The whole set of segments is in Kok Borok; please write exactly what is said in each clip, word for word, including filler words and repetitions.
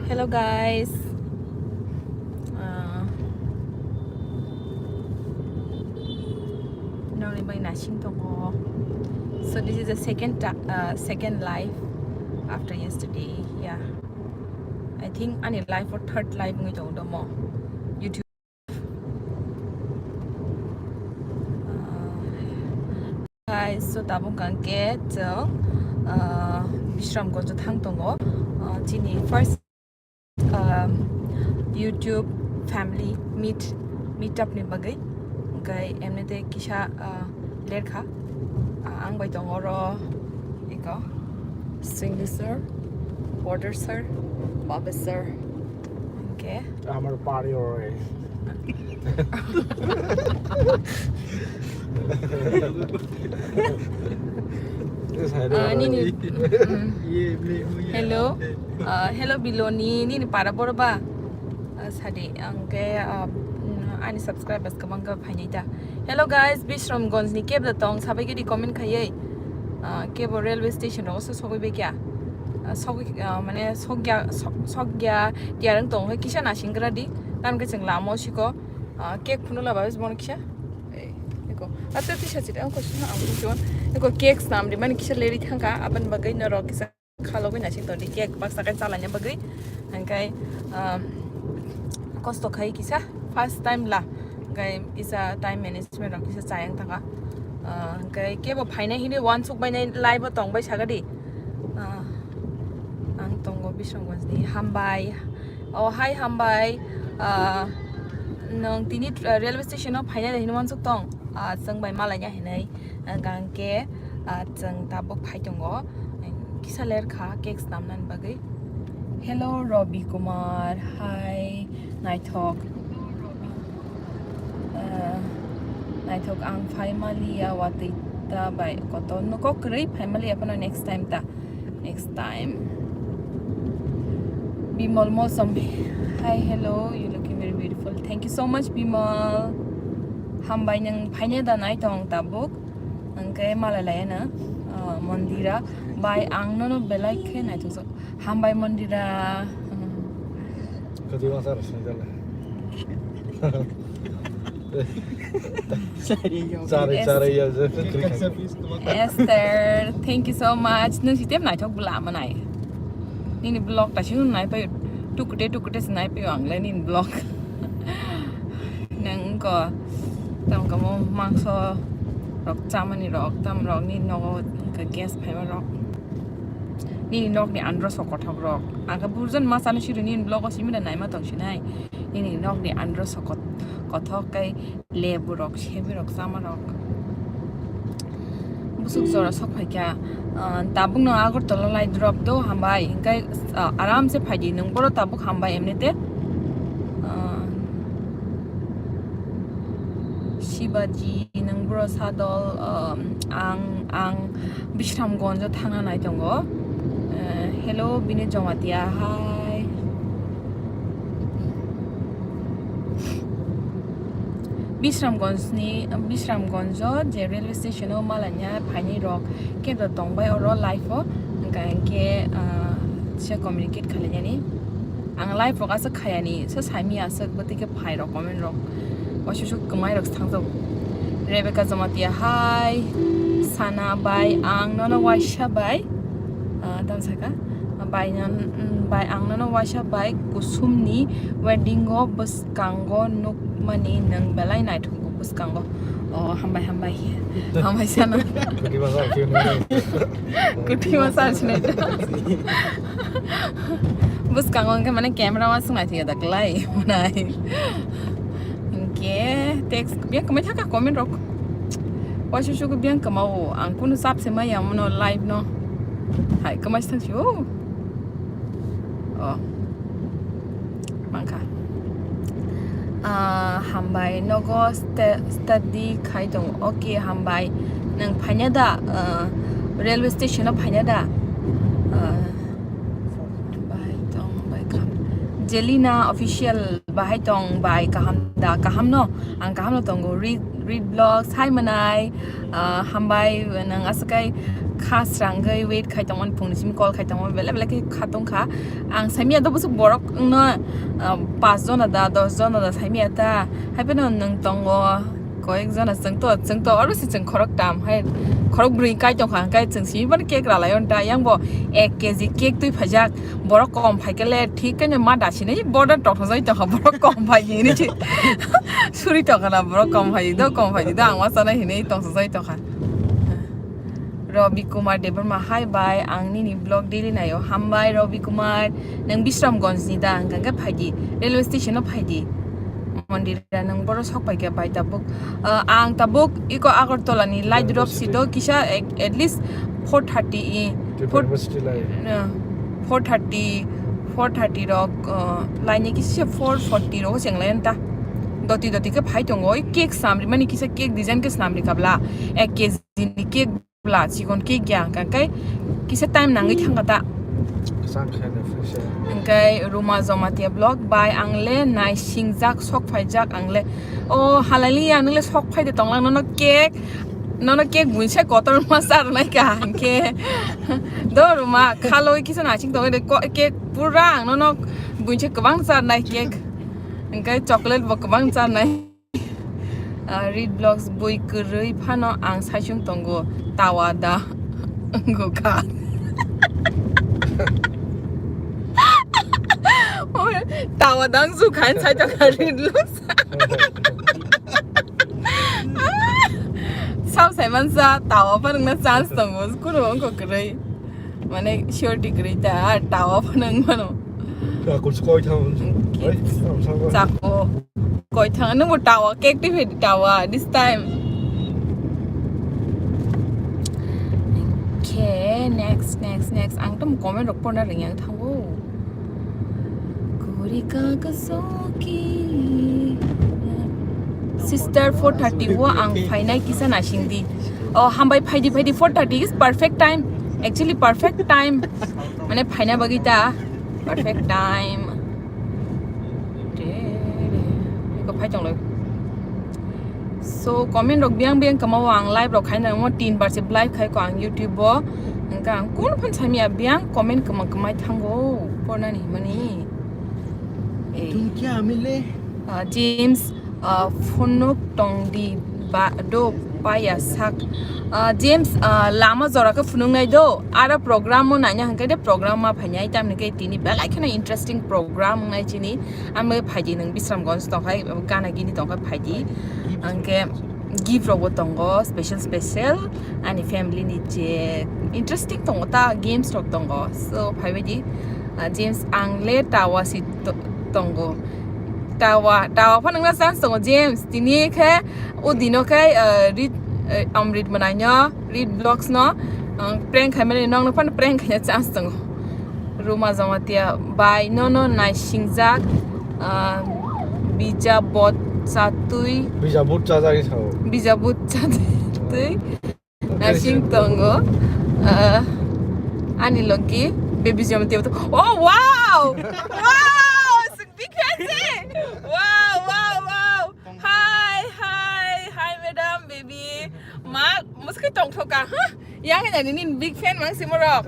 Hello guys. Uh, nokni bai nasing tongo. So this is the second ta- uh, second live after yesterday. Yeah. I think ani live or third live wngwi tongo domo. YouTube. Uh, guys, so tabuk hwnkhe chwng uh, Bishramganj thang tongo. Uh, chini first um, YouTube family meet meetup ni bagwi. Hwnkhe emnite kisa uh, lerkha. Uh, ang bai tongo oro iko Singli sir, Border sir, Babe sir. Hwnkhe আমার পারি ওরে। Ah, nini. Mm. Hello. Ah, hello Biloni, nini para borba. Ah, sadi, ang ke, ah, mm, ani subscribers kwbang khe phainai ta. Hello guys, Bishramganj ni kebda tong, sabai gidi comment khaiwi. Ah, kebo railway station ro so sogwi be kya. Ah, sogwi, ah, mane sogya, so- sogya, tiarang tong khe kisa nasing gra di. Tam khe chwng lamo siko. Ah, cake phunula ba bono kisa. Eh, eko. Ate tisa chiri ang kosi na ang kuchon. Eko cake snam di mani kisa leri thangka aban bagai norok kisa khalogwi nasing tong di cake baksa kai chalanya bagwi. Hwnkhe, um, kosto khai kisa first time la. Hwnkhe kisa time management rok kisa chayang thangka. Ah, hwnkhe kebo phainai hini wansuk bainai live o tong bai saga di. Ah, ang tongo Bishramganj ni. Hambai. Oh, hi, hambai. Ah, nwng tini, ah, railway station o phainai hinwi wansuk tong? Ah, chwng bai malaina hinwi, ah, hwnkhe, ah, chwng tabuk phai tongo. Kisa ler kha cake snamnani bagwi. Hello, Robi Kumar. Hi, naithok. Ah, naithok ang phai maliya watwi ta bai koto. Nokok kwrwi phai maliya phano next time ta. Next time. Bimal Mosam. Hi, hello. You looking very beautiful. Thank you so much, Bimal. Hambai nwng phaina da nai tong tabuk. Hwnkhe malai lai na, ah, mondira. Bai ang nono belai khe naithok. Hambai mondira. Hmm. Kati wasa rasanya. Chari, chari, ya, Esther, thank you so much. Nwng si tem naithok bwla manai. Nini vlog ta sing nai pai, tukute, tukute se nai pai ang le nini vlog. Nwng ko, tam kamo mangso rok chamani rok, tam rok ni nogo ka gas phaima rok. Nini nok ni andro so kothok rok. Ang ka burjan ma chana siri nini vlog o simi da naima tong sinai. Nini nok ni andro so kot-, kothok kai lebu rok, sebi rok, chama rok. Busuk jora sok phai kha, ah, tabuk no Agartala lai drop do hambai, hingkai, ah, aram se phai di, nwng boro tabuk hambai emnite. Ah, Shibaji, nwng boro sadol, ah, ang, ang Bishramganj o thangna nai tongo. Ah, hello, Bini Jamatia, hi. Bishramganj ni, Bishramganj o je railway station o malanya phaini rok kebra tongbai oro live o, hingka hingke, ah, se communicate khainani. Ang live rok aswk khayani, se saimi aswk bwtwi khe phai rok comment rok. Waisa swk kwmai rok thangjago. Rebecca Jamatia, hi. Sana bai, ang nono waisa bai. Ah, tamo saka. Bai nan, mm, bai ang nono waisa bai kusumni wedding o bwskango nukmani nwng belai naithok bwskango. Oh, hambai, hambai. Hambai sana. Kuti masa film ni. Kuti masa sinai. Bwskango hwnkhe mane camera o swng naithok ya da kwlai. Nai. Hwnkhe text biyang kwmai thaka comment rok. Waisa suku biyang kwmao. Ang kunu chap se maya mono live no. Hai kwmai se thang si o. Oh. Mangkha. Ah, hambai, nogo sta-, study khai tongo. Okay, hambai. Nwng phaina da, ah, railway station o phaina da? Ah, bai tong, bai kam. Jelina official bahai tong, bai kaham da, kaham no? Ang kaham no tongo. Read, read blogs, hai manai. Ah, hambai, nwng aswk kai kha srangwi wait khai tongmani, phungni simi call khai tongmani, belai belai khe kha tongkha. Ang saimya do bwswk borok wngno, ah, paanch jona da, dos jona da saimya ta. Haiphano nwng tongo koyek jona, chwng to, chwng to oro se chwng khorok tam hai, khorok bwrwi kai tongkha, hwnkhe chwng simi bono cake ralai on ta. Yang bo ek K G cake twi phaijak, borok kom phaikele thik khe ma da sini boda tongthok jai tongkha, borok kom phai hinwi se suri tongkha na, borok kom phai do, kom phai do, ang ma chana hinwi tongthok jai tongkha. Robi Kumar Debbarma, hi bai, ang nini vlog daily naio. Hambai Robi Kumar, nwng Bisramganj ni da? Hwnkha khe phaidi, railway station o phaidi. Mondira nwng boro sok pai khe bai tabuk. Ah, ang tabuk iko Agartala ni light drop si do kisa, at, at least four thirty i, four, Tripura University lai. Ah, four thirty, four thirty rok, ah, lai ni kisa four forty rok cheng lai ta. Doti doti khe phai tongo, oi cake snam ri mani, kisa cake design khe snam ri kabla. Ek K G ni cake bla chikon cake ya, hwnkha khe kisa time nangwi thangkha ta. Kwchang khe no fresh ya. Hwnkhe Ruma Jamatia vlog bai ang le naisingjak, sok phaijak ang le. O halali ya, nung le sok phai de tonglang, nono cake, nono cake buinsa kotor ma charnai ka hwnkhe. Do Ruma, khaloi kisa naising tongwi de ko-, cake pura ang nono buinsa kwbang charnai cake. Hwnkhe chocolate bo kwbang charnai. Ah, Read Vlogs bui kwrwi phano ang saichung tongo, tawa da wngkha. Tawa da wngkha sai tongkha Read Vlogs. Sao sai mansa, tawa phano wngna chance tongo, kunu wngkha kwrwi. Mane surety kwrwi ta, tawa phano wng mano. Chako chakoi thang. Ki-, Oi, sam, sam, sam. Chako koi thang, nwngbo tawa, cake twi phaidi tawa this time. Okay, next, next, next. Ang tamo comment rok porna rwngya thango. Guri ka ka soki. Sister, four thirty o ang phainai kisa naising di. Oh, hambai, phaidi, phaidi, four thirty is perfect time. Actually, perfect time. Mane phaina bagwi ta perfect time. Eko phai tong lai. So, comment rok biang biang kama o ang live rok khai nang mo, tin bar se live khai ko ang YouTube o. Engka ang kun phan samya biang comment kama kama thango porna ni mani. Eh. Tum kya mile? Ah, James, ah, phunuk tong di ba, do paya sak. Ah, James, ah, lama jora khe phunuk nai do. Ara program o naina hwnkhe de program ma phainai, tamni khe tini belai kheno interesting program wngnai chini. Ang bai phaidi, nwng Bisramganj tongkhai, gana gini tongkhai phaidi. Hwnkhe gift rok bo tongo special special. Ani family ni je interesting tongo ta, games rok tongo. So, phaibaidi, ah, James, ang le tawa si to-, tongo. Tawa, tawa phano wngna chance tongo, James. Tini khe o dino khe, ah, Read, ah, Amrit Manaino, Read Vlogs no, ah, prank khaimani, nokno phano prank khaina chance tongo. Ruma Jamatia bai nono naisingjak, ah, bija bot chatwi. Bija bot chajak sao. Bija bot chatwi. Nasing tongo. Ah, ani logi baby jom tiyo to. Oh, wow! Wow! Big fan si! Wow, wow, wow! Hi, hi, hi, madam, baby. Ma, muske tong thoka, ha? Yang ni ni big fan mang si morok.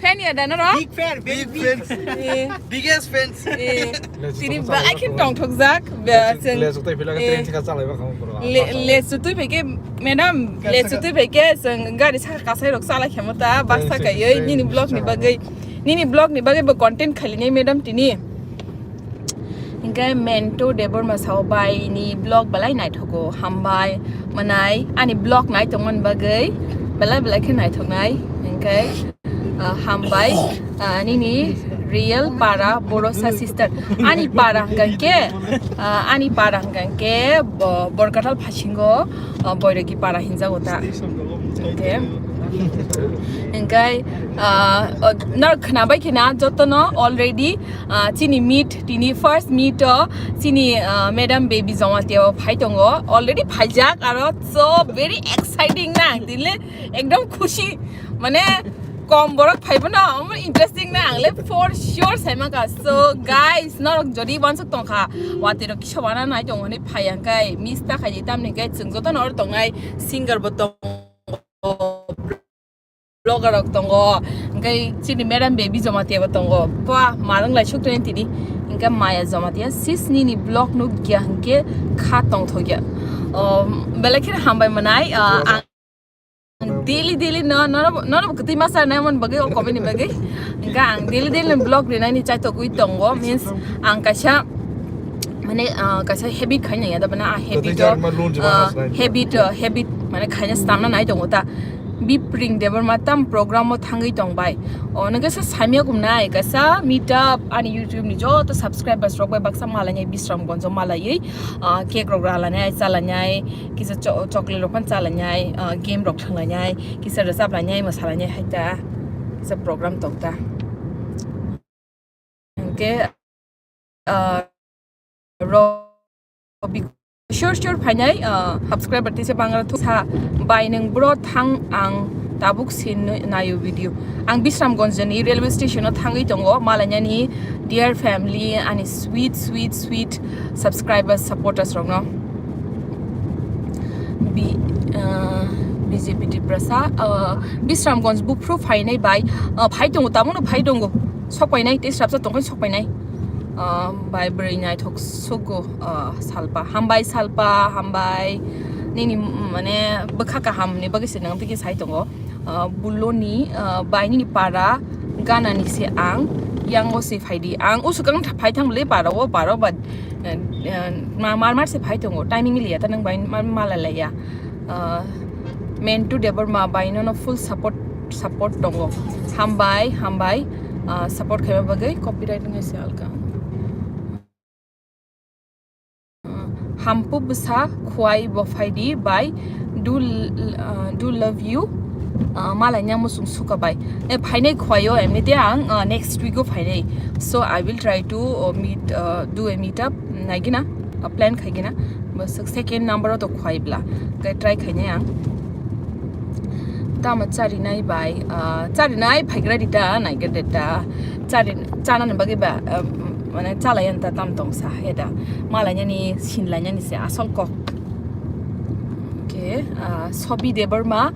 Fan ya da, no, no? Big fan, big fan. Eh. Biggest fan. Eh. Tini ba, I can tong thok jak. Ba, seng. Lesu tei pila train thika chalai ba kamo bro. Le, lesu tui peke, madam, lesu tui peke, seng gari saka kasai rok chalai khemo ta, baksa kai, nini vlog ni bagwi. Nini vlog ni bagwi bo content khali ni, madam, tini. Hingke Mento Debbarma sao bai ni vlog belai naithogo, hambai, manai, ani vlog nai tongmani bagwi belai belai khe naithoknai, hingke, ah, hambai, ah, nini real para Borosa sister, ani para hingke, ah, ani para hingke bo-, Borkatal phasingo, ah, Boirogi para hinjago ta. Hingke, hingke, ah, o, nor khnabai khena jotono already, ah, chini meet, tini first meet o chini, ah, madam baby Jamatia o phai tongo, already phaijak aro, so very exciting na, dinle ekdom khushi, mane kom borok phaibo na, omo interesting na, ang le for sure saima ka. So guys, norok jodi wansuk tongkha, watwi rok kisa wana nai tongo hinwi phai ang kai, miss ta khai di, tamni kai chwng jotono oro tongnai singer bo tongo. vlogger rok tongo, hwnkhe chini madam baby Jamatia bo tongo. Ba, marwng lai suk tongya tini. Hwnkhe maya Jamatia sis nini vlog nuk ya hwnkhe kha tong thok ya. Um, belai kheno hambai mwnai, uh, ang daily daily no, no, no, no, kwtwi masa nai mon bagwi o comment ni bagwi. Hwnkhe ang daily daily vlog rinai ni chai togwi tongo, means ang kaisa mane, uh, kaisa habit khaina ya da bana a habit o, uh, habit, uh, habit mane khaina stamna nai tongo ta. Bipring Debbarma tam program o thangwi tong bai. O nokhe sa samya kumnai kaisa meet up ani YouTube ni joto subscribers rok bai baksa malainai Bisramgonj o malaiwi, ah, cake rok ralanai, chalanai, kisa cho-, chocolate rok phan chalanai, ah, game rok thanglainai, kisa rwchap lainai, mwsalainai hai ta. Kisa program tong ta. Hwnkhe, ah, ro-, bi-, sure, sure, phainai, ah, subscriber tisa bangra thu sa, bai nwng bro thang ang tabuk sin nayo video. Ang Bisramganj ni railway station o thangwi tongo, malainani dear family, ani sweet, sweet, sweet subscribers, supporters rokno. Bi-, ah, B J P Tiprasa, ah, Bisramganj buphru phainai bai, ah, phai tongo, tamono phai tongo. Sokpainai, tei srapsa tongkhai sokpainai. Ah, bai bwrwi naithok sugo, ah, Salpa. Hambai Salpa, hambai. Nini, mm, mane bwkha kahamni bagwi se nang tiki sai tongo. Ah, Buloni, ah, bai nini para ganani se ang, yango se phaidi. Ang usukang tha-, phai thang le para o, para o, but, eh, eh, ma-, mar mar se phai tongo. Timing liya ta nang bai ma-, mala laya. Ah, Mentu Debbarma bai nono full support, support tongo. Hambai, hambai, ah, support khaima bagwi copyright wngwi se alka. Ah, Hampu bwsa khwai bo phaidi bai do l-, ah, do love you. Ah, malai nyang musung suka bai. Eh, phainai khwaio emnite ang, ah, next week o phainai. So I will try to, uh, meet, uh, do a meet up. Naigina, uh, plan khaigina. Bwswk second number o to khwai bla. Khe try khainai ang. Tamo charinai bai, ah, charinai phaigra di ta, naigra de ta. Chari, chanani bagwi ba, um, mane chalai anta tam tong sa he da. Malai nani, sinlai nani se asol kok. Okay, ah, Sobi Debbarma.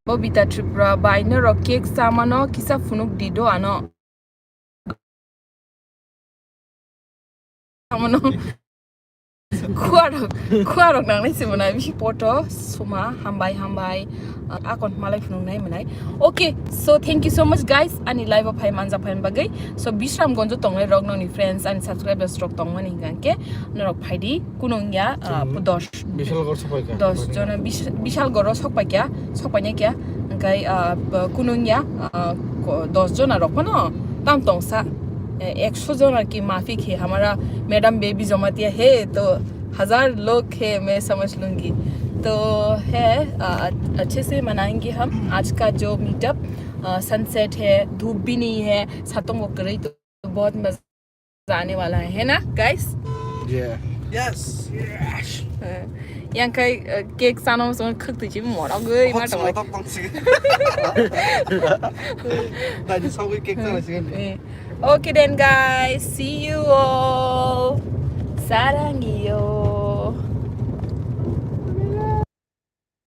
Bobita Tripura bai norok cake chamano kisa phunuk di do ano. Amono. Khuarok, khuarok nangnai se mwnai, bisi poto, suma, hambai, hambai. Ah, akon malai phunuk nai mwnai. Okay, so thank you so much, guys. Ani live o phai manja phai bagwi. So, Bisramganj o tongnai rok noni friends, ani subscribers rok tongmani hingka khe norok phaidi, kunung ya, ah, Chwng dos. Bishalgarh sokpaikha. Dos jona Bish-, Bishalgarh o sokpaikha, sokpainai kya, hingkai, ah, b-, kunung ya, ah, ko-, dos jona rok phano tam tongsa. Eh, ekso jona ki mafi khe hamara madam baby Jamatia hai, to hazar log hai, main samajh lungi. To hai, ah, achhe se manayenge hum aaj ka jo meetup, ah, sunset hai, dhoop bhi nahi hai, satong wo karei to bahut maza aane wala hai, hai na, guys? Yeah. Yes. Yes. Eh, yang kai, eh, cake chana mo song khak tu chi mo rang goi ma tong. Tong si. Tadi song cake chana si kan. Eh. Okay then, guys, see you all. Sarang yo.